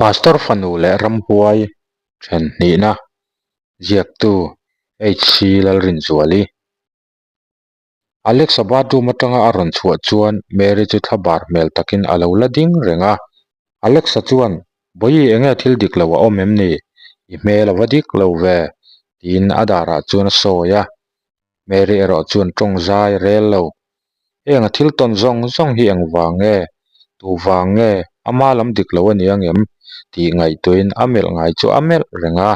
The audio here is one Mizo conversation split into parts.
Pastor fanu leh ramhuai then hnihna ziaktu HC Lalrinzuali. Alexa bathroom atanga a rawn chhuah chuan Mary chu thla bar hmel takin a lo la ding reng a. Alexa chuan, Bawihi enge thil dik lo a awm em ni? I hmel a va dik lo ve, tiin a darah chuan a sawi a. Mary erawh chuan tawng zai a rel lo. Heng a thil tawn zawng zawng hi eng vang nge? Tu vang nge? Ama lam dik lo a ni angem? tih ngaihtuahin a melh ngai chu a melh reng a.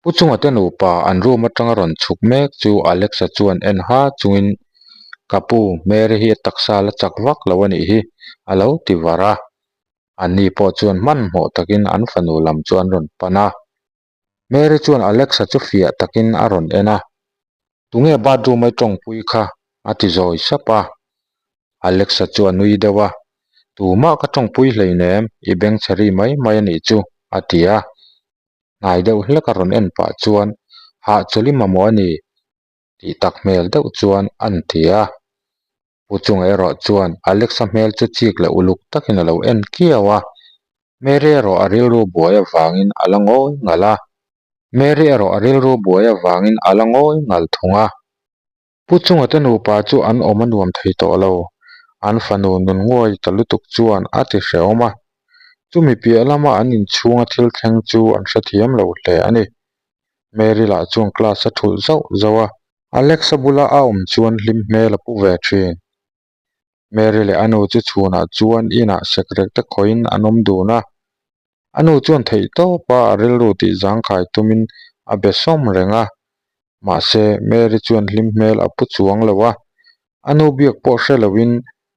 Pu chunga te nupa an room atanga rawn chhuk mek chu Alexa chuan en ha chungin Ka pu, Mary hi a taksa la chak vak lo a nih hi a lo ti var a. Anni pawh chuan hmanhmawh takin an fanu lam chu an rawn pan a. Mary chuan Alexa chu fiah takin a rawn en a, Tunge bathroom a i tawngpui kha? a ti zawi sap a. Alexa chu a nui deuh a, Tumah ka tawngpui hleinem, i bengchhe ri mai mai a nih chu, a ti a. Hnai deuh hlek a rawn en pah chuan, Hahchawlh i mamawh a ni, tih tak hmel deuh chuan an ti a. Pu chunga erawh chuan Alexa hmel chu chik leh uluk takin a lo en kiau a, Mary erawh a rilru buai avangin a la ngawi ngal a. Mary erawh a rilru buai avangin a la ngawi ngal thung a. Pu chunga te nupa chu an awm a nuam thei tawh lo, an fanu nun nguai ta lutuk chuan a ti hrehawm a. Chumi piah lama an inchhunga thil thleng chu an hrethiam lo hle a ni. Mary lah chuan class a thulh zauh zauh a. Alexa bula a awm chuan hlim hmel a pu ve thin. Mary leh a nu chu chhunah chuan inah sekrek te khawiin an awm dun a. A nu chuan theih tawpa a rilru tih zangkhai tumin a be sawm reng a. Mahse, Mary chuan hlim hmel a pu chuang lo a. A nu biak pawh hre loin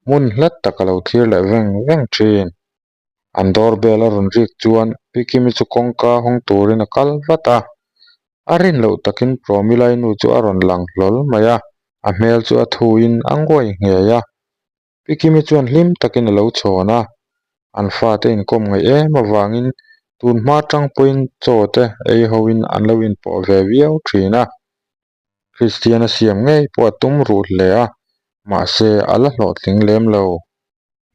hmun hlat tak a lo thlir leh veng veng thin. An doorbell a rawn rik chuan Pi Kimi chu kawngka hawng turin a kal vat a, a rin loh takin Promilai nu chu a rawn lang hlawl mai a, a hmel chu a thuin a nguai nghei a. Pi Kimi chuan hlim takin a lo chhawn a, an fate inkawm ngaih em avangin tun hma tang pawhin chaw te ei hoin an lo inpawh ve viau thin a. Kristian a siam ngei pawh a tum ruh hle a, mahse a la hlawhtling lem lo.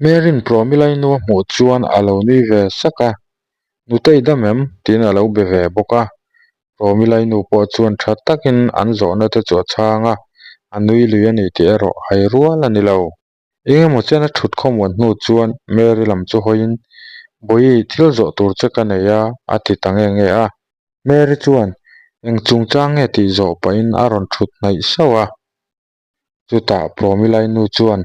Mary'n Promilai nu a hmuh chuan a lo nui ve sak a, Nutei dam em? tiin a lo be ve bawk a. Promilai nu pawh chuan tha takin an zawhna te chu a chhang a, a nui lui a ni tih erawh hai rual a ni lo. Eng emaw chen a thut khawmuan hnu chuan Mary lam chu hawiin, Bawihi, thil zawh tur che ka nei a, a ti ta nge nge a. Mary chuan, Eng chungchang nge tih zawh pahin a rawn thut hnaih sauh a. Chutah Promilai nu chuan,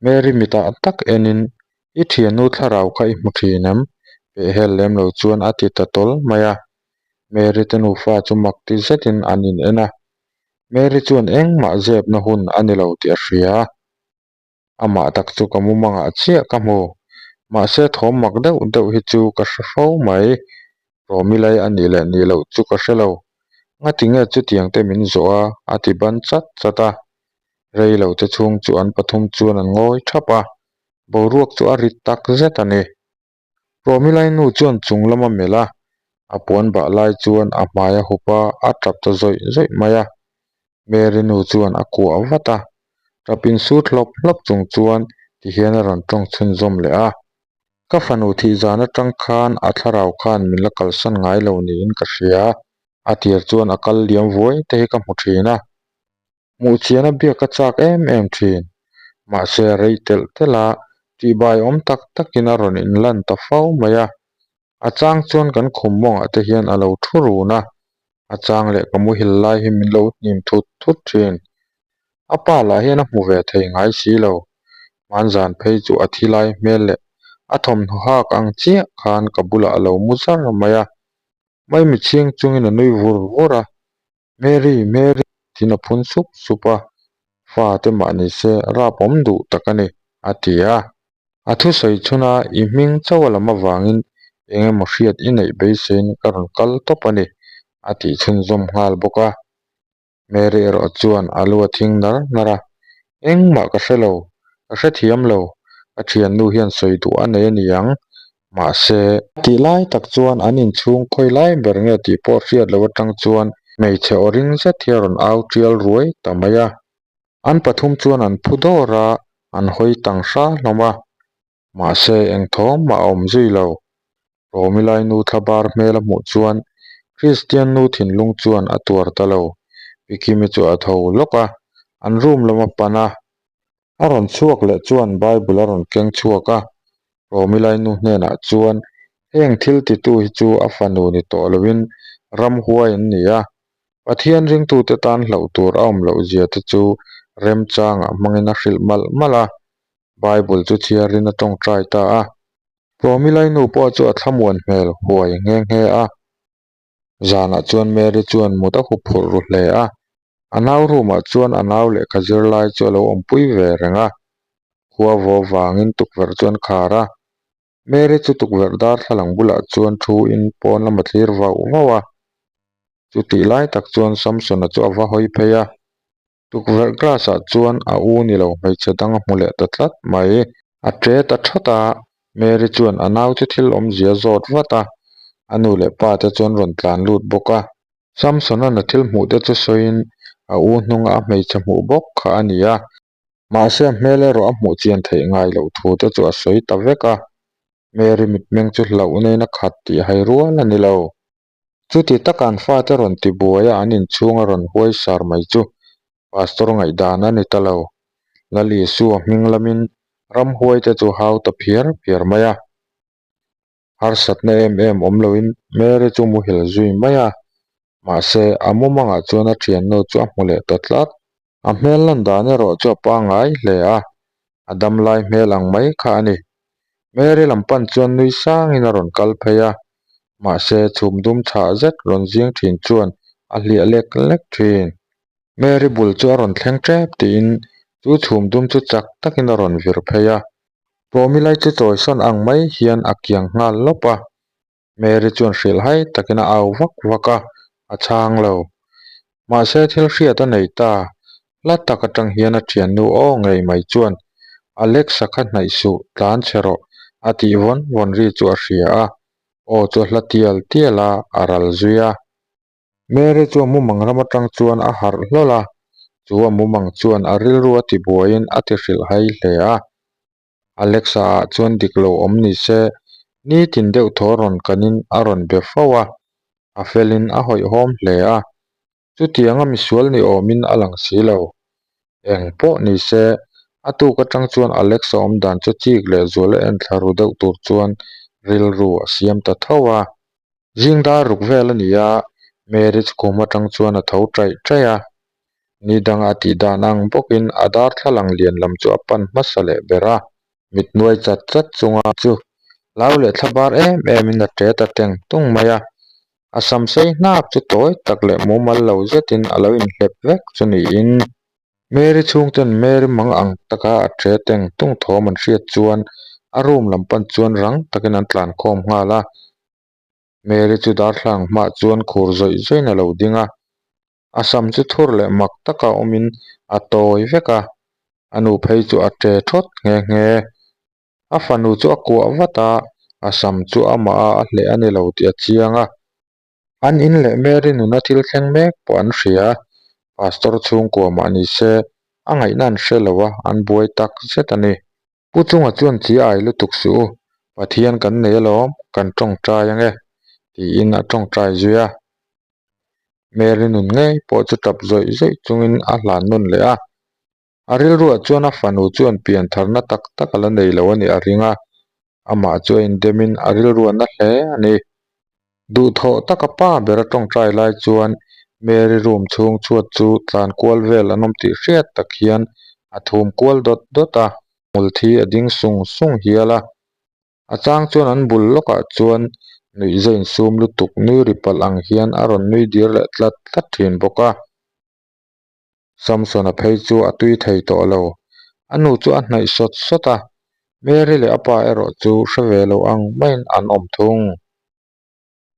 Mary mitah tak enin, I thiannu thlarau kha i hmu thin em? Pehhel lem lo chuan a ti ta tawl mai a. Mary te nufa chu mak ti zetin an in en a. Mary chuan engmah zepna hun a ni lo tih a hria. Amah tak chu ka mumangah chiah ka hmu. Mahse thawm mak deuh deuh hi chu ka hre fo mai. Rawmilai a nih leh nih loh chu ka hre lo. Ngati nge chutiang te min zawh a? a ti ban chat chat a. Rei lo te chhung chu an pathum chuan an ngawi thap a. Boruak chu a rit tak zet a ni. Rawmilai nu chuan chung lama melh a, a puan bah lai chuan a hmai a hup a, a tap ta zawih zawih mai a. Mary nu chuan a kuah vat a, tap insut hlawp hlawp chung chuan tihian a rawn tawng chhunzawm leh a. Ka fanu thih zan atang khan a thlarau khan min la kalsan ngai lo niin ka hria, a tir chuan a kal liam vuai te hi ka hmu thin a. Hmuhchian a biak ka chak em em thin. Mahse rei telh telh a, tihbai awm tak takin a rawn inlan ta fo mai a. A chang chuan kan khum mawngah te hian a lo thu run a, a chang leh ka muhil lai hi min lo hnim thut thut thin. A pa lah hian a hmu ve thei ngai si lo. Hmanzan phei chu a thi lai hmel leh a thawmhnaw hak ang chiah khan ka bulah a lo mu zar mai a. Maimi chhing chungin a nui vur vur a, Mary, Mary, tiin a phun sup sup a, Fate mah ni se rap awm duh tak a ni, a ti a. A thusawi chhuna i hming chauh a lam avangin eng emaw hriat i neih beiseiin ka rawn kal tawp a ni, a tih chhunzawm nghal bawk a. Mary erawh chuan a lu a thing nar nar a, Engmah ka hre lo, ka hrethiam lo, ka thiannu hian sawi duh a nei a ni ang, Mahse, tih lai tak chuan an inchhung khawi lai ber nge tih pawh hriat loh atang chuan hmeichhe aw ring zet hi a rawn au tial ruai ta mai a. An pathum chuan an phu dawr a, an hawi tang hra hlawm a. Mahse, eng thawm mah a awm zui lo. Romilai nu thlabar hmel a hmuh chuan Kristian nu thinlung chuan a tuar ta lo. Pi Kimi chu a tho lawk a, an room lam a pan a. A rawn chhuak leh chuan Bible a rawn keng chhuak a, Romilai nu hnenah chuan heng thil titu hi chu a fanu ni tawh loin ramhuai an ni a, Pathian ringtute tan hlauh tur a awm loh zia te chu remchangah hmangin a hrilh malh malh a, Bible chu chhiarin a tawngtai ta a. Romilai nu pawh chu a thlamuan hmel huai nghe nghe a. Zanah chuan Mary chuan mut a hup phurh ru hle a, a nau room ah chuan a nau lehkha zirlai chu a lo awmpui ve reng a. Khua vaw vangin tukverh chu an khar a, Mary chu tukverh darthlalang bulah chuan thu in pawn lam a thlir vauh vauh a. Chutih lai tak chuan Samson-a chu a va hawi phei a, Tukverh glass ah chuan a u ni lo hmeichhe dang a hmu leh ta tlat mai. A ṭe ta ṭhat a, Mary chuan a nau chu thil awmzia zawt vat a, a nu leh pa te chuan rawn tlan lut bawk a. Samson-a'n a thil hmuh te chu sawiin a u hnunga a hmeichhe hmuh bawk kha a ni a, mahse a hmel erawh a hmuh chian theih ngai loh thu te chu a sawi ta vek a. Mary mitmeng chu hlauhnain a khat tih hai rual a ni lo. Chuti taka an fate rawn ti buai a an inchhung a rawn huai sar mai chu Pastor ngaihdan a ni ta lo. Lal Isua hming lamin ramhuaite chu hau ta phiar phiar mai a. Harsatna em em awm loin Mary chu muhil zui mai a. Mahse, a mumangah chuan a thiannu chu a hmu leh ta tlat. A hmel lan dan erawh chu a pangngai hle a, a damlai hmel ang mai kha a ni. Mary lam pan chuan nui sangin a rawn kal phei a, mahse chhum dum chhah zet rawn zing thin chuan a hliah lek lek thin. Mary bul chu a rawn thleng tep tiin chu chhum dum chu chak takin a rawn vir phei a, Promilai chu chawisawn ang mai hian a kiang nghal lawp a. Mary chuan hrilhhai takin a au vak vak a, a chhang lo. Mahse thil hriat a nei ta, hla tak atang hian a thiannu aw ngei mai chuan Alexa kha hnaih suh, tlan chhe rawh a tih vawn vawn ri chu a hria a, aw chu a hla tial tial a, a ral zui a. Mary chu a mumang ram atang chuan a harh hlawl a, chu a mumang chuan a rilru a tibuaiin a ti hrilhhai hle a. Alexa ah chuan dik lo awm ni se, nitin deuh thaw rawn kanin a rawn be fo a, a felin a hawihhawm hle a, chutianga misual ni awmin a lang si lo. Eng pawh ni se, a tuk atang chuan Alexa awm dan chu chik leh zual a enthla ru deuh tur chuan rilru a siam ta tho a. Zing dar ruk vel a ni a, Mary chu khum atang chuan a tho chaih chaih a. Ni danga a tih dan ang bawkin a darthlalang lian lam chu a pan hmasa leh ber a. Mit nuai chat chat chunga chu hlau leh thlabar em em in a ṭe ta teng tung mai a. A sam sei hnap chu tawi tak leh mumal lo zetin a lo inhlep vek chu niin. Mary chhungten Mary mang ang taka a ṭe teng tung thawm an hriat chuan a room lam pan chuan rang takin an tlan khawm nghal a. Mary chu darthlalang hmaah chuan khur zawih zawihin a lo ding a. A sam chu thur leh mak taka awmin a tawi vek a, a nu phei chu a ṭe thawt nghe nghe. A fanu chu a kuah vat a, a sam chu amah a a hleh a ni lo tih a chiang a. An in leh Mary nuna thil thleng mek pawh an hria. Pastor chhungkua mah ni se, a ngaihna an hre lo a, an buai tak zet a ni. Pu chunga chuan chi ai lutuk suh u, Pathian kan nei alawm, kan tawngtai ange, tiin a tawngtai zui a. Mary nun ngei pawh chu tap zawih zawih chungin a hlan nawn leh a. A rilruah chuan a fanu chuan pian tharna tak tak a la nei lo a nih a ring a, amah chu a indemin a rilru a na hle a ni. Duhthawh taka pa ber a tawngtai lai chuan Mary room chhung chhuat chu tlan kual vel an awm tih hriat tak hian a thum kual dawt dawt a, hmulthi a ding sung sung hial a. A chang chuan an bul lawkah chuan nuihza insum lutuk nui ri palh ang hian a rawn nui dir leh tlat tlat thin bawk a. Samson-a phei chu a tui thei tawh lo. A nu chu a hnaih sawt sawt a, Mary leh a pa erawh chu hre ve lo ang maiin an awm thung.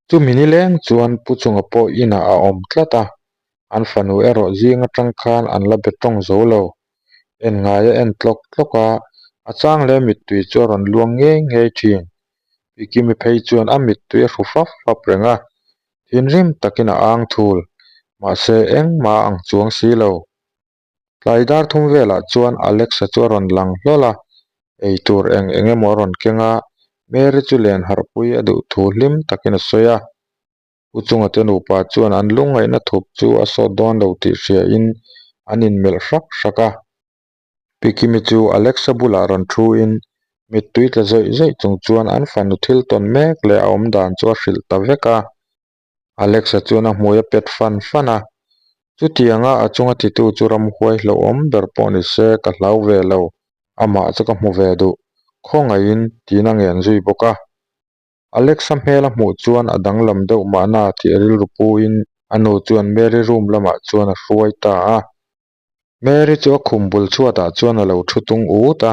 Chumi nileng chuan Pu Chunga pawh inah a awm tlat a, an fanu erawh zing atang khan an la be tawng zo lo. En ngai a en tlawk tlawk a, a chang leh mittui chu a rawn luang ngei ngei thin. Pi Kimi phei chuan a mittui a hru fap fap reng a, Thinrim takin a ang thul, mahse engmah a ang chuang si lo. Tlai dar thum velah chuan Alexa chu a rawn lang hlawl a, eitur eng eng emaw a rawn keng a. Mary chu len harhpui a duh thu hlim takin a sawi a. Pu Chunga te nupa chuan an lungngaihna thup chu a sawt dawn lo tih hriain an inmelh hrak hrak a. Pi Kimi chu Alexa bulah rawn thu in mittui tla zawih zawih chung chuan an fanu thil tawn mek leh a awmdan chu a hrilh ta vek a. Alexa chuan a hmui a pet fan fan a, Chutianga a chunga titu chu ramhuai hlauhawm ber pawh ni se ka hlau ve lo, amah chu ka hmu ve duh, khawngaihin tiin a ngen zui bawk a. Alexa hmel a hmuh chuan a danglam deuh mahna tih rilru puin a nu chuan Mary room lamah chuan a hruai ta a. Mary chu a khum bul chhuatah chuan a lo thu tung ut a,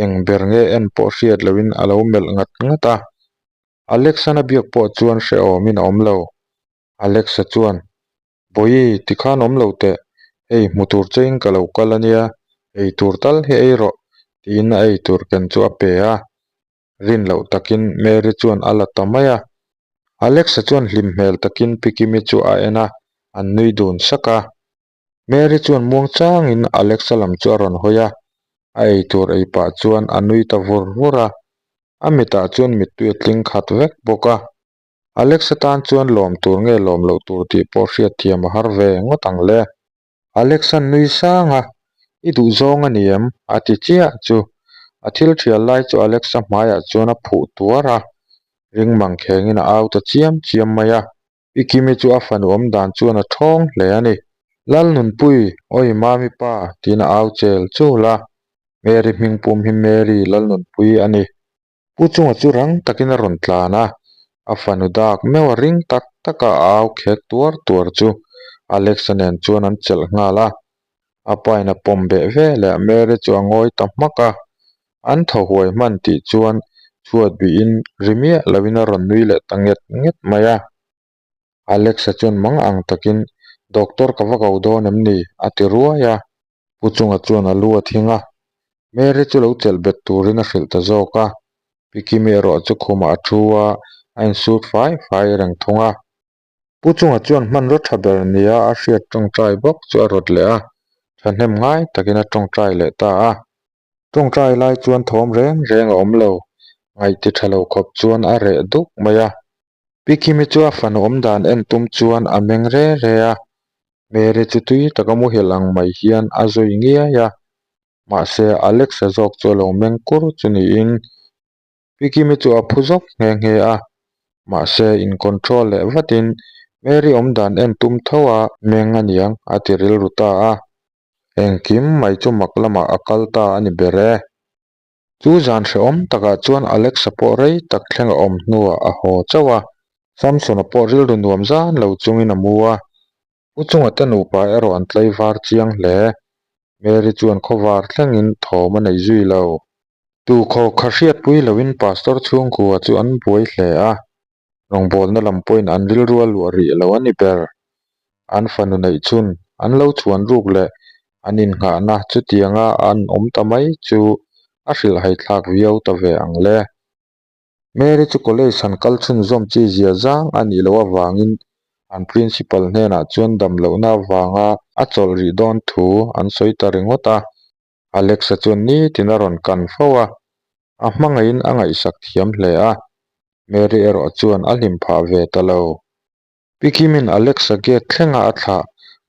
eng ber nge en pawh hriat lohin a lo melh ngat ngat a. Alexa-na biak pawh chuan hrehawmin a awm lo. Alexa chuan, Bawihi, tikhan awm lo teh, hei hmu tur chein ka lo kal a nia, ei tur tal hi ei rawh, tiin a ei tur ken chu a pe a. Rin loh takin Mary chuan a la ta mai a. Alexa chuan hlim hmel takin Pi Kimi chu a en a, an nui dun sak a. Mary chuan muang changin Alexa lam chu a rawn hawi a, a eitur ei pah chuan a nui ta vur vur a, a mitah chuan mittui a tling khat vek bawk a. Alexa tan chuan lawm tur nge lawm loh tur tih pawh hriatthiam a har ve ngawt ang le. Alexa nui sang a, I duh zawng a ni em? a ti chiah chu. A thil thial lai chu Alexa hmaiah chuan a phuh tuar a, ring mang khengin a au ta chiam chiam mai a. Pi Kimi chu a fanu awm dan chuan a thawng hle a ni. Lalnunpui, awi Mami pa, tiin a au chel chul a. Mary hming pum hi Mary Lalnunpui a ni. Pu chunga chu rang takin a rawn tlan a, a fanu dak meuh a ring tak tak a, a au khek tuar tuar chu Alex-a nen chuan an chelh nghal a. A pain a pawm beh ve leh Mary chu a ngawi ta hmak a, an thaw huai hman tih chuan chhuat bihin ri miah loin a rawn nui leh ta nget nget mai a. Alexa chuan mang ang takin, Doctor ka va ko dawn em ni? a ti ruai a. Pu Chunga chuan a lu a thing a, Mary chu lo chelh bet turin a hrilh ta zawk a. Pi Kimi erawh chu khumah a thu a, a insut fai fai reng thung a. Pu Chunga chuan hmanraw tha ber nia a hriat tawngtai bawk chu a rawt leh a, thahnem ngai takin a tawngtai leh ta a. Tawngtai lai chuan thawm reng reng a awm lo, ngaihti tha lo khawp chuan a reh duk mai a. Pi Kimi chu a fanu awm dan en tum chuan a meng re re a, Mary chu tui taka muhil ang mai hian a zui ngiai a, mahse Alex-a zawk chu a lo meng kur chu niin Pi Kimi chu a phu zawk nghe nghe a, mahse in control leh vatin Mary awm dan en tum tho a meng aniang a ti rilru ta a, engkim mai chu mak lamah a kal ta a ni ber e. Chu zan hrehawm takah chuan Alexa pawh rei tak thleng a awm hnuah a haw chauh a, Samson-a pawh rilru nuam zan lo chungin a mu a. U chunga te nupa erawh an tlaivar chiang hle. Mary chuan khawvar thlengin thawm a nei zui lo. Tukhaw kha hriatpui loin Pastor chhungkua chu an buai hle a, rawngbawlna lam pawhin an rilru a luah rih lo a ni ber. An fanu neih chhun, an lo chhuan ruk leh an innghahna chutianga an awm ta mai chu a hrilhhai thlak viau ta ve ang le. Mary chu college han kal chhunzawm chi zia zang a nih loh avangin an principal hnenah chuan dam lohna avanga a chawlh rih dawn thu an sawi ta ringawt a. Alexa chuan nitin a rawn kan fo a, a hmangaihin a ngaihsak thiam hle a, Mary erawh chuan a hlim phah ve ta lo. Pi Kimin Alexa gate thlenga a thlah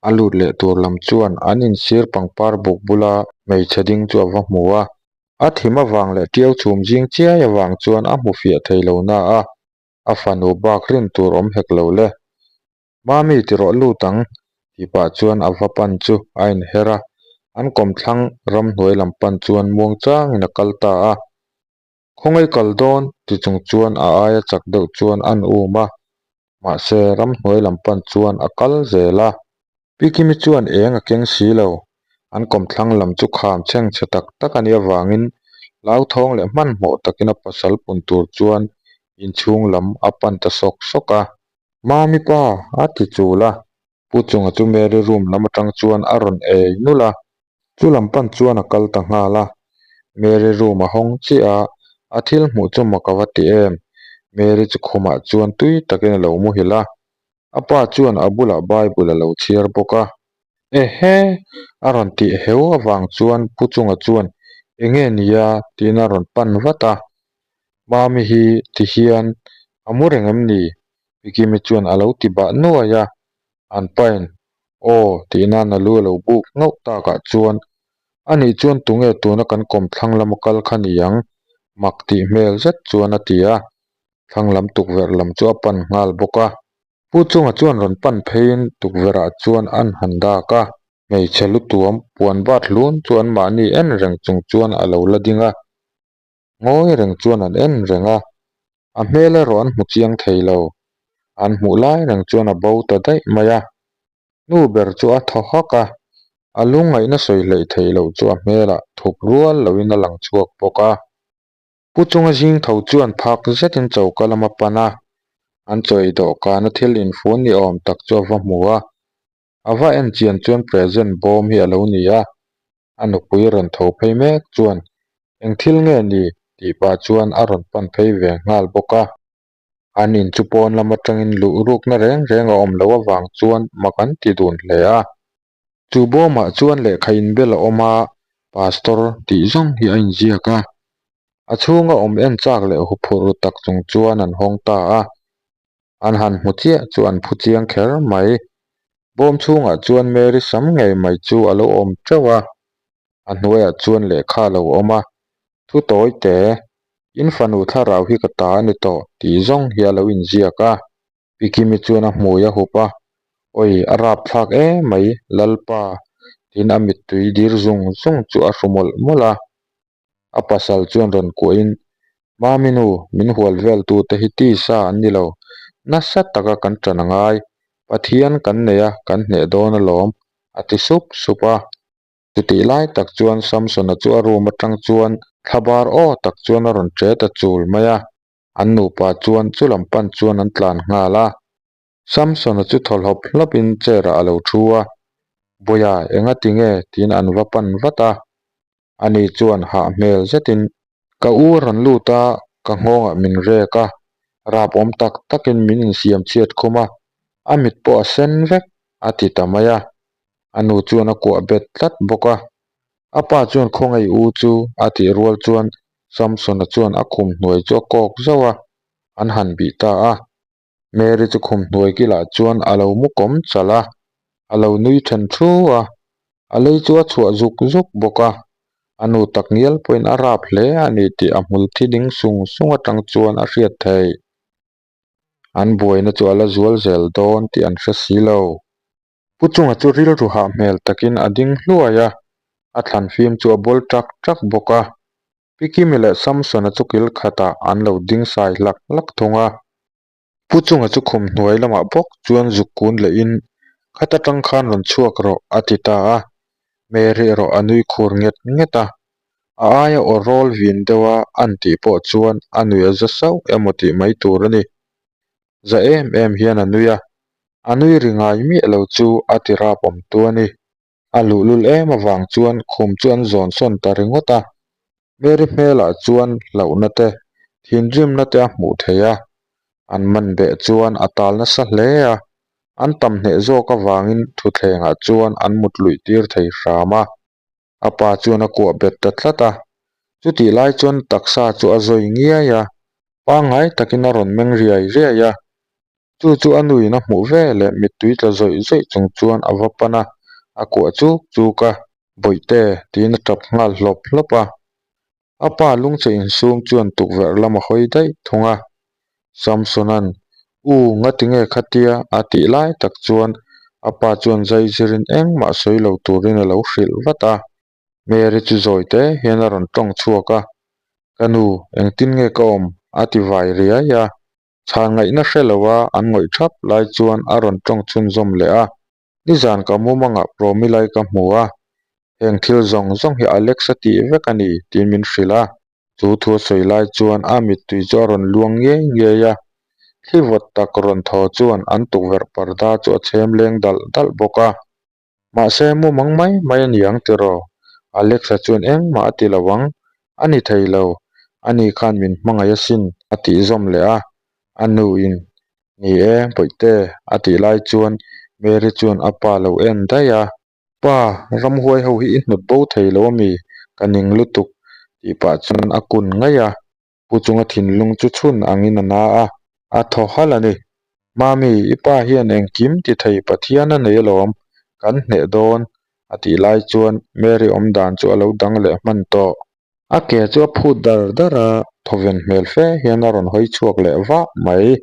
a lut leh tur lam chuan an insir pangpar buk bula hmeichhe ding chu a va hmu a, a thim avang leh tiau chhum zing chiai avang chuan a hmu fiah thei lo na a, a fanu bak rin tur awm hek lo le. Mami ti rawh lut ang tih pah chuan a va pan chu a inher a, an kawmthlang ramhnuai lam pan chuan muang changin a kal ta a. Khawngaih kal dawn ti chung chuan a aia chak deuh chuan an um a, mahse ramhnuai lam pan chuan a kal zel a. Pi Kimi chuan eng a keng si lo, an kawmthlang lam chu kham chheng chhe tak tak a nih avangin hlauthawng leh hmanhmawh takin a pasal pun tur chuan inchhung lam a pan ta sawk sawk a. Mami pa, a ti chul a. Pu Chunga chu Mary room lam atang chuan a rawn ei nulh a. Chu lam pan chuan a kal ta nghal a. Mary room a hawng chiah a, a thil hmuh chu mak a va ti em. Mary chu khumah chuan tui takin a lo muhilh a. A pa chuan a bulah Bible a lo chhiar bawk a. Ehe! A rawn tih heu avang chuan Pu Chunga chuan, Enge nia? tiin a rawn pan vat a. Mami hi ti hian a mu reng em ni? Pi Kimi chuan a lo ti bah nuai a, an pain Aw tih nan a lu a lo buk nghauh takah chuan Anih chuan tunge tuna kan kawmthlang lama kal kha ni ang? mak tih hmel zet chuan a ti a, thlang lam tukverh lam chu a pan nghal bawk a. Pu Chunga chuan rawn pan pheiin tukverhah chuan an han dak a. Hmeichhe lutuam puan bat hlun chu anmahni en reng chung chuan a lo la ding a. Ngawi reng chuan an en reng a, a hmel erawh an hmu chiang thei lo. An hmuh lai reng chuan a bo ta daih mai a. Nu ber chu a thaw hak a, a lungngaihna sawi hleih theih loh chu a hmelah thup rual loin a lang chhuak bawk a. Pu chunga zing tho chuan phak zetin choka lam a pan a, an chawi dawhkana thil infun ni awm tak chu a va hmu a. A va en chian chuan present bawm hi a lo ni a, a nupui rawn tho phei mek chuan eng thil nge ni tih pah chuan a rawn pan phei ve nghal bawk a. An in chu pawn lam atangin luh rukna reng reng a awm loh avang chuan mak an ti dun hle a. Chu bawmah chuan lehkha inbel a awm a, Pastor tih zawng hi a inziak a. A chhunga awm en chak leh huphurh ru tak chung chuan an hawng ta a. An han hmu chiah chu an phu chiang kher mai. Bawm chhungah chuan Mary sam ngei mai chu a lo awm teuh a, a hnuaiah chuan lehkha a lo awm a, Thu tawi te, in fanu thlarau hi ka ta a ni tawh tih zawng hi a lo inziak a. Pi Kimi chuan a hmui a hup a, Awi, a rapthlak em mai, Lalpa, tiin a mittui dir zung zung chu a hru mawlh mawlh a. A pasal chuan rawn kuahin, Mami nu, min hual vel tute hi tisa an ni lo, nasa taka kan ṭan a ngai, Pathian kan nei a, kan hneh dawn alawm, a ti sup sup a. Chutih lai tak chuan Samsona chu a room aṭang chuan thlabar aw tak chuan a rawn ṭe ta chul mai a. An nupa chuan chu lam pan chuan an tlan nghal a. Samsona chu thaw hlawp hlawpin chair ah a lo thu a, Bawia, enga ti nge? tiin an va pan vat a. Ani chuan hah hmel zetin, Ka u a rawn lut a, ka nghawngah min rek a, rap awm tak takin min insiam chhiat khum a, a mit pawh a sen vek, a ti ta mai a. A nu chuan a kuah bet tlat bawk a. A pa chuan khawngaih u chu a tih rual chuan Samsona chuan a khum hnuai chu a kawk zauh a, an han bih ta a. Mary chu khum hnuai kilah chuan a lo mu kawm chalh a, a lo nui then thu a, a lei chu a chhuah zuk zuk bawk a, a nu tak ngial pawhin a rap hle a ni tih a hmul thi ding sung sung atang chuan a hriat theih. An buaina chu a la zual zel dawn tih an hre si lo. Pu chunga chu rilru hah hmel takin a ding hluai a, a thlan fim chu a bawl ṭak ṭak bawk a. Pi Kimi leh Samsona chu kil khatah an lo ding sai hlak hlak thung a. Pu chunga chu khum hnuai lamah bawk chuan zuk kun lehin, Khata tang khan rawn chhuak rawh, a ti ta a. Mary erawh a nui khur nget nget a. A aia aw rawl vin deuha an tih pawh chuan a nui a za sauh emaw tih mai tur a ni. Za em em hian a nui a, a nui ri ngai miah lo chu a ti rap awm tu a ni. A luhlul em avang chuan khum chu an zawn sawn ta ringawt a, Mary hmelah chuan hlauhna te, thinrimna te a hmuh theih a, an man beh chuan a tal nasa hle a, an tam hneh zawk avangin thutthlengah chuan an mut luih tir thei hram a. A pa chuan a kuah bet ta tlat a, chutih lai chuan taksa chu a zawi ngiai a, pangngai takin a rawn meng riai riai a, chu chu a nuin a hmuh ve leh mittui tla zawih zawih chung chuan a va pan a, a kuah chuk chuk a, Bawihte tiin a tap nghal hlawp hlawp a. A pa lungchhe insum chuan tukverh lam a hawi daih thung a. Samsona'n, U, ngatinge khatia? a tih lai tak chuan a pa chuan zai zirin engmah sawi lo turin a lo hrilh vat a. Mary chu zawi te hian a rawn tawng chhuak a, Ka nu, engtin nge ka awm? a ti vai riai a. Chhan ngaihna hre lo a an ngawih thap lai chuan a rawn tawng chhunzawm leh a. Nizan ka mumangah Promilai ka hmu a, heng thil zawng zawng hi Alex a tih vek a ni tiin min hrilh a. Chu thu a sawi lai chuan a mittui chu a rawn luang ngei ngei a, thli vawt tak rawn thaw chuan an tukverh parda chu a chhem leng dalh dalh bawk a. Mahse mumang mai mai a ni ang tiraw? Alex-a chuan engmah a ti lo ang, a ni thei lo, ani khan min hmangaih asin a tih zawm leh a, a nuin Ni e, Bawihte, a tih lai chuan Mary chuan a pa lo en daih a. Pa, ramhuai ho hi i hnawt bo thei lo a mi? Ka ning lutuk, tih pah chuan a kun ngaih a. Pu chunga thinlung chu chhun angin a na a, a thaw halh a ni. Mami, i pa hian engkim ti thei Pathian a nei alawm, kan hneh dawn, a tih lai chuan Mary awmdan chu a lo dang leh hman tawh. A ke chu a phut dar dar a, thawven hmel fe hian a rawn hawi chhuak leh vah mai.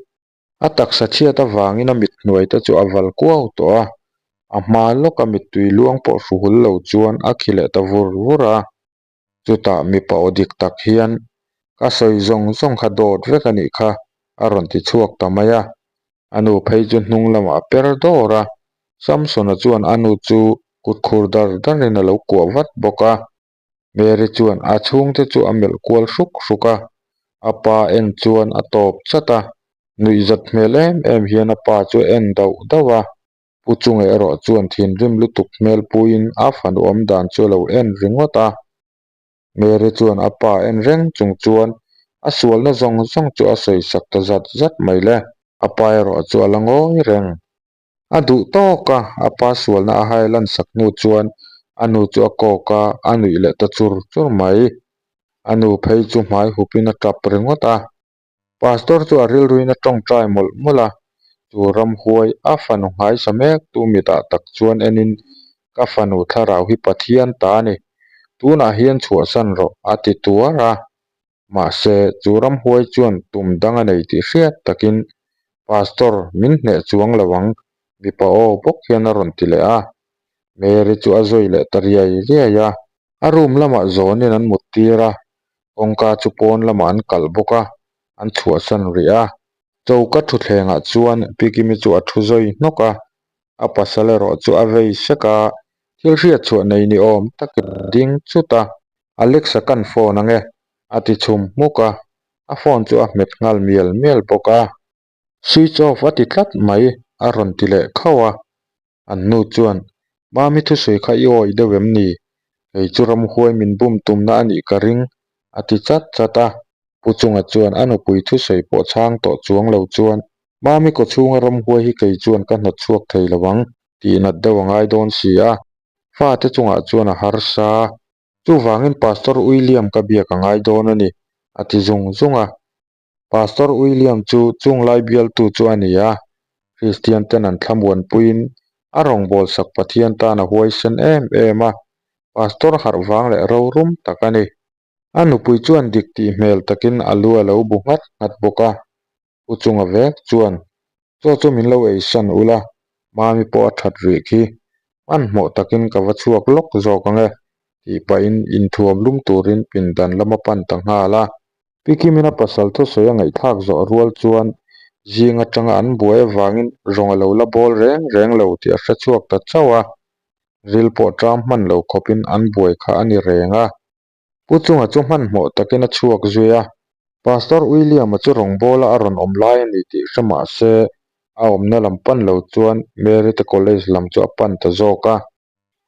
A taksa chhiat avangin a mit hnuai te chu a val kuau tawh a, a hma lawka mittui luang pawh hru hul lo chuan a khi leh ta vur vur a. Chutah mipa aw dik tak hian, Ka sawi zawng zawng kha dawt vek a nih kha, a rawn ti chhuak ta mai a. A nu phei chu hnung lamah a per dawr a, Samsona chuan a nu chu kut khur dar darin a lo kuah vat bawk a. Mary chuan a chhungte chu a melh kual hruk hruk a, a pa en chuan a tawp chat a, nuihzat hmel em em hian a pa chu a en dauh dauh a. Pu Chunga erawh chuan thinrim lutuk hmel puiin a fanu awm dan chu a lo en ringawt a. Mary chuan a pa en reng chung chuan a sualna zawng zawng chu a sawi sak ta zat zat mai le. A pa erawh chu a la ngawi reng. A duh tawk a, a pa sualna a hai lan sak hnu chuan a nu chu a kawk a, a nuih leh ta chur chur mai. A nu phei chu hmai hupin a tap ringawt a. Pastor chu a rilruin a tawngtai mawlh mawlh a, chu ramhuai a fanu nghaisa mek tu mitah tak chuan enin, Ka fanu thlarau hi Pathian ta a ni, tunah hian chhuahsan rawh, a ti tuar a. Mahse, chu ramhuai chuan tum dang a nei tih hriat takin, Pastor, min hneh chuang lo ang, mipa aw bawk hian a rawn ti leh a. Mary chu a zawi leh ta riai riai a. A room lamah zawnin an mut tir a, kawngka chu pawn lamah an kalh bawk a, an chhuahsan rih a. Choka thutthlengah chuan Pi Kimi chu a thu zawi hnawk a, a pasal erawh chu a vei sek a, thil hriat chhuah nei ni awm takin a ding chut a, Alexa kan phone ange, a ti chhum hmuk a, a phone chu a hmet nghal mial mial bawk a. Switch off a ti tlat mai, a rawn ti leh khauh a. An nu chuan, Mami thusawi kha i awih deuh em ni? Kei chu ramhuai min bum tumna a nih ka ring, a ti chat chat a. Pu Chunga chuan a nupui thusawi pawh chhang tawh chuang lo chuan, Mami kawchhunga ramhuai hi kei chuan ka hnawt chhuak thei lo ang, tih nat deuh a ngai dawn si a. Fate chungah chuan a harsa. Chuvangin Pastor William ka biak a ngai dawn a ni, a ti zung zung a. Pastor William chu chunglai bialtu chu a ni a, Kristian ten an thlamuanpuiin a rawngbawlsak Pathian tan a huaisen em em a, Pastor harh vang leh rorum tak a ni. A nupui chuan dik tih hmel takin a lu a lo bu nghat nghat bawk a, Pu Chunga vek chuan, Chaw chu min lo eisan ula, Mami pawh a that rih khi, hmanhmawh takin ka va chhuak lawk zawk ang e, tih pahin inthuam lum turin pindan lam a pan ta nghal a. Pi Kimina pasal thusawi a ngaihthlak zawh rual chuan zing atanga an buai avangin rawng a lo la bawl reng reng lo tih a hre chhuak ta chauh a, ril pawh ṭam hman lo khawpin an buai kha a ni reng a. Pu Chunga chu hmanhmawh takin a chhuak zui a, Pastor William-a chu rawngbawla a rawn awm lai a ni tih hre mah se a awmna lam pan lo chuan Mary te college lam chu a pan ta zawk a.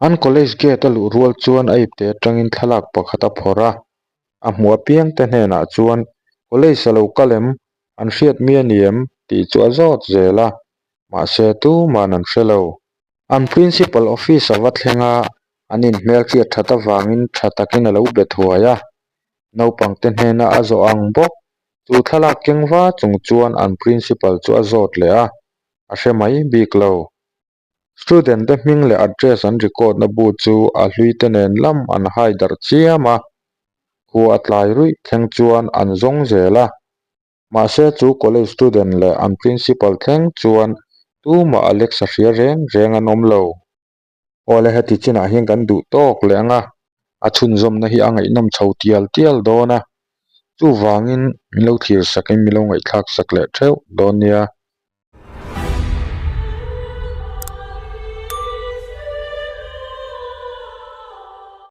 An college gate a luh rual chuan a ipte atangin thlalak pakhat a phawrh a, a hmuh apiang te hnenah chuan college a lo kal em, an hriat mi a ni em tih chu a zawt zel a, mahse tuman an hre lo. An principal office a va thleng a, an inhmelhriat that avangin tha takin a lo be thuai a, naupangte hnena a zawh ang bawk. Chu thlalak keng va chung chuan an principal chu a zawt leh a, a hre mai bik lo. Student te hming leh address an record na bu chu a hlui te nen lam an hai darh chiam a, khua a tlai ruih thleng chuan an zawng zel a. Mahse chu college student leh an principal thleng chuan tumah Alex a hria reng reng an awm lo. Awle heti chinah hian kan duh tawk leh ang a, a chhunzawmna hi a ngaihnawm chho tial tial dawn a, chuvangin min lo thlir sakin min lo ngaihthlak sak leh theuh dawn nia.